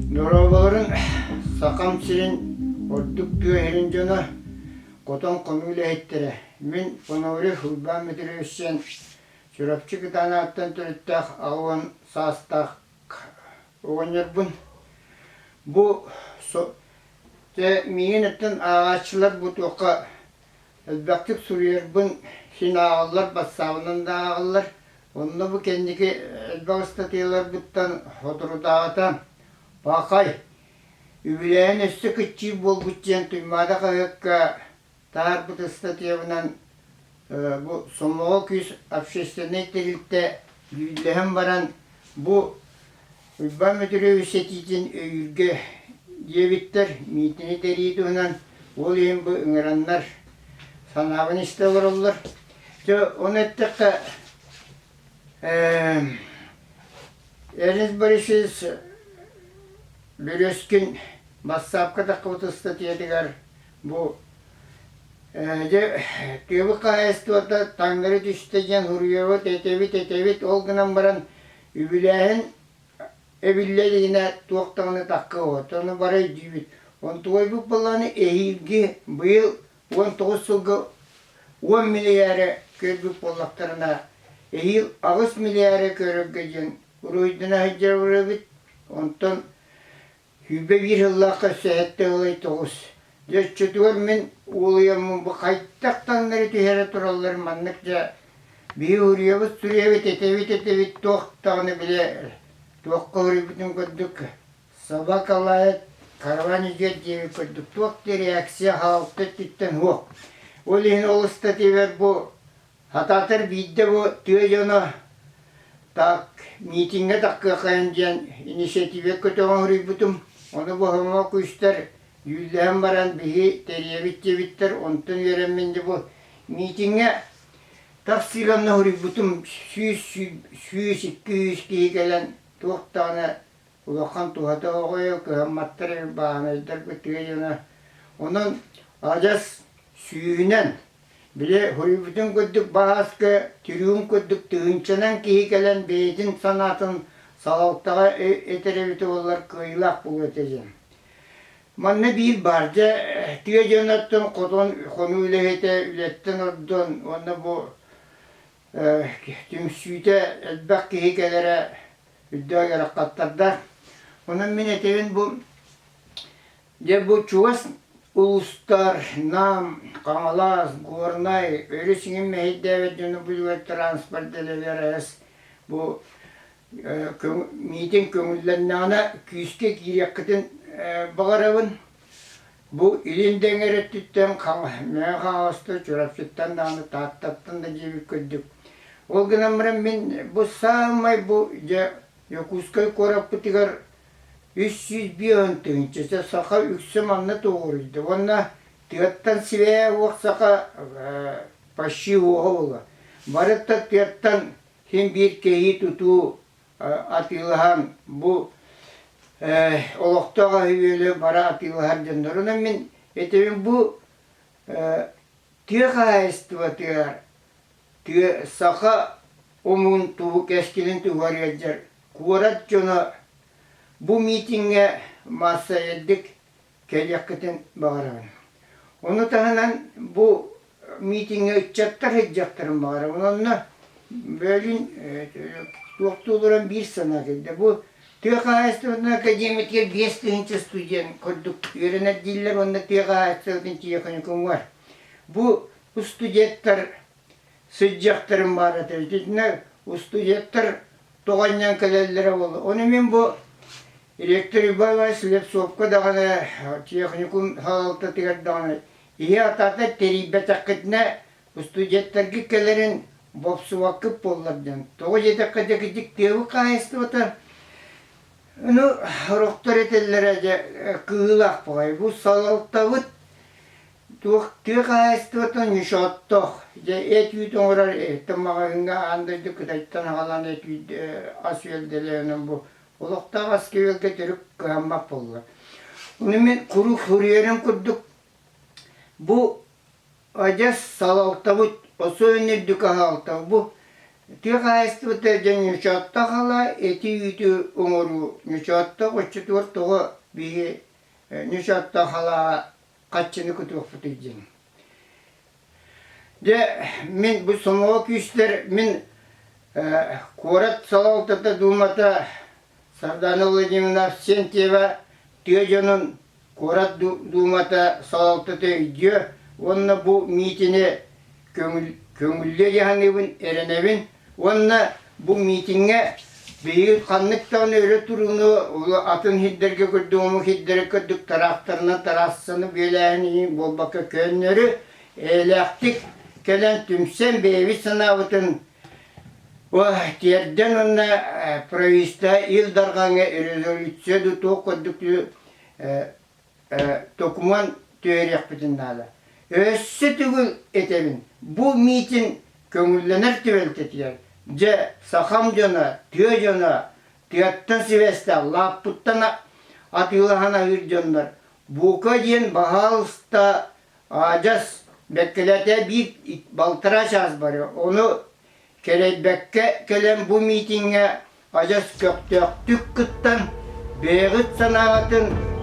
Дорооболорун Сахам сирин ордук тыа сирин дьоно, хотон хонуу үлэһиттэрэ. Мин Пономарев Уйбаан Дмитриевичтэн Чурапчы Кытаанаҕыттан төрүттээх 80 саастаах оҕонньорбун. Бу дьэ миигин оттон ааҕааччылар бу туохха элбэхтик суруйарбын син ааҕаллар, бассаабынан да ааҕаллар. Онно бу кэнники элбэх ыстатыйаларбыттан соторутааҕыта Пахай, үбүлээһин өссө кыччыыр буолбут диэн Туймаада хаһыакка таһаарбыт ыстатыйабынан бу Сомоҕо күүс общественнай тэрилтэ дьүүллэһэн баран бу Уйбаан Мөтүрүөбүс этиитин өйүүргэ диэбиттэр, миитини тэрийии туһунан ол иһин бу ыҥыраннар санаабын истэ олороллор. Дьэ, ону эттэххэ, Эрнст Борисович Березкин бассаапка таххыбыт ыстатыйатыгар бу дьэ тыабыт хаһаайыстыбата таҥнары түстэ диэн суруйабыт, этэбит, этэбит, ол гынан баран үбүлээһин эбиллэ илигинэ туох даҕаны таххыа ону бары өйдүүбүт. Онтуойбут буоллаҕына эһиилги быйыл 19 сылга 10 миллиары көрбүт буоллахтарына эһиил 8 миллиары көрөргө диэн уруһуйдана сылдьар эбит. Онтон 21 сыллаахха өссө сэттэ ылай тоҕус. Дьэ оччотугар мин уолуйаммын бу хайдах таҥнары түһэрэ тураллар маннык дьэ биһи уруйабыт суруйабыт этэбит этэбит туох даҕаны бile туохха уруйбутун курдук собака лает караван идет диэбит курдук туох да реакция хаалта өттүттэн суох. Ол иһин ол ыстатыйабар бу Сатаатар биирдэ бу тыа дьоно так миитиҥҥэ таххыаххайын диэн инициатива көтөҕөн суруйбутум. Ону боһомо күүстэр дьүүллэһэн баран биһи тэрийэбит диэбиттэр. Онтон үөрэммин дьэ бу миитиҥҥэ тахсыыганна суруйбутум 100, 200 киһи кэлэн туох даҕаны улахан туһата оҕойо кыһамматтар эбит бааһынайдарбыт тыа дьоно. Онон адьас сүүһүнэн Били суруйбутун курдук баһааскы түрүүн курдук тыһыынчанан киһи кэлэн бэйэтин санаатын салалтаҕа этэр эбитэ буоллар кыайыылаах буолуо этэ диэн. Манна биир баар дьэ тыа дьоноттон хотон хонуу үлэһитэ үлэттэн ордон уонна бу түмсүүтэ элбэх киһи кэлэрэ үрдээх ыарахаттардаах. Онон мин этэбин бу Дьэ бу чугас улуустар Нам, Хаҥалас, Горнай, өрүс иҥин мэһэйдээбит дьону бүлүгэр транспорт дэлэбиэрэс бу миитин көҥүллэннэҕинэ күүскэ киириэххитин баҕарабын. Бу илин да эҥэр өттүттэн Мэҥэ Хаҥаластан, Чурапчыттан даҕаны, Тааттаттан да диэбит курдук. Ол гынан баран мин бу саамай бу дьэ Дьокуускай куораппытыгар 305 тыһыынча саха үксэ манна тоҕуоруйда уонна тыаттан сибээ уох саха почти уоҕа буолла. Барыта тыаттан син биир кэһии тутуу атыылаһан бу олохтоох аһы-үөлү бары атыылаһар дьоннорунан мин этэбин бу тыа хаһаайыстыбатыгар тыа саха омугун туһу кэскилин туһугар ыалдьар куорат дьоно бу миитиҥҥэ маассайдык кэлиэххитин баҕарабын. Ону таһынан бу миитиҥҥэ ыччаттар сылдьыахтарын баҕарабын. Онно бөлүүн туохтуу олорон биир санаа кэллэ. Бу тыа хаһаайыстыбатын академиятыгар 5000 студент курдук үөрэнэр дииллэр уонна тыа хаһаайыстыбатын тиэхиньикумугар. Бу студенттар сылдьыахтарын баар этэ. Итиннэ устудьуоттар тоҕо анньан кэлэллэрэ буолла. Ону мин бу ректор Иван Слепцовка даҕаны, техникум салалтатыгар даҕаны иһи атаата тэрийбэтэххитинэ студенттаргыт кэлэрин бопсубаккыт буоллар диэн. Тоҕо диэтэххэ дьэ тыабыт хаһаайыстыбата ну сорохтор этэллэрэ дьэ кыылаах баҕайы. Бу салалтабыт Туох тыа хаһаайыстыбатын ньучооттоох, дьэ эт-үүт оҥорор эртэн маҕаһыыҥҥа аан дойду Кытайтан аҕалан эт-үүт ас-үөл дэлэйэнэн бу олохтоох аска-үөлгэ төрүт кыһаммат буолла. Ону мин куруук суруйарым курдук бу адьас салалтабыт, особенно үрдүк аһаалтабыт бу. Тыа хаһаайыстыбата дьэ ньучооттоох ала эти-үүтү оҥоруу ньучооттоох оччотугар тоҕо биһиги ньучооттоох халааҕа хаччыны кутуохпутуй диэн. Дьэ, мин бу сомоҕо күүстэр мин куорат салалтата дуумата Сардана Владимировна Авксентьева тыа дьонун куорат дуумата салалтата өйдүө уонна бу миитини көҥүллүө дьаһаныыбын эрэнэбин уонна бу миитиҥҥэ биһиги ханнык даҕаны өрө турууну атын сирдэргэ курдук омук сирдэрэ курдук тыраахтарынан тыраассаны бүөлээһин иһин буолбакка көннөрү эйэлээхтик кэлэн түмсэн бэйэбит санаабытын тиэрдэн уонна правительство Ил Дархаҥҥа резолюция дуу туох курдук докумуон түһэриэхпитин наада. Өссө төгүл этэбин, бу миитин көҥүллэнэр түбэлтэтигэр, дьэ, сахам дьоно, тыа дьоно, тыаттан сибээстээх, лааппыттан атыылаһан аһыыр дьоннор, бука диэн баһаалыста адьас бэккэлэтэ биир балтараа чаас барыа. Ону кэлэйбэккэ кэлэн бу миитиҥҥэ адьас көхтөөхтүк кыттан, бэйэҕит санааҕытын.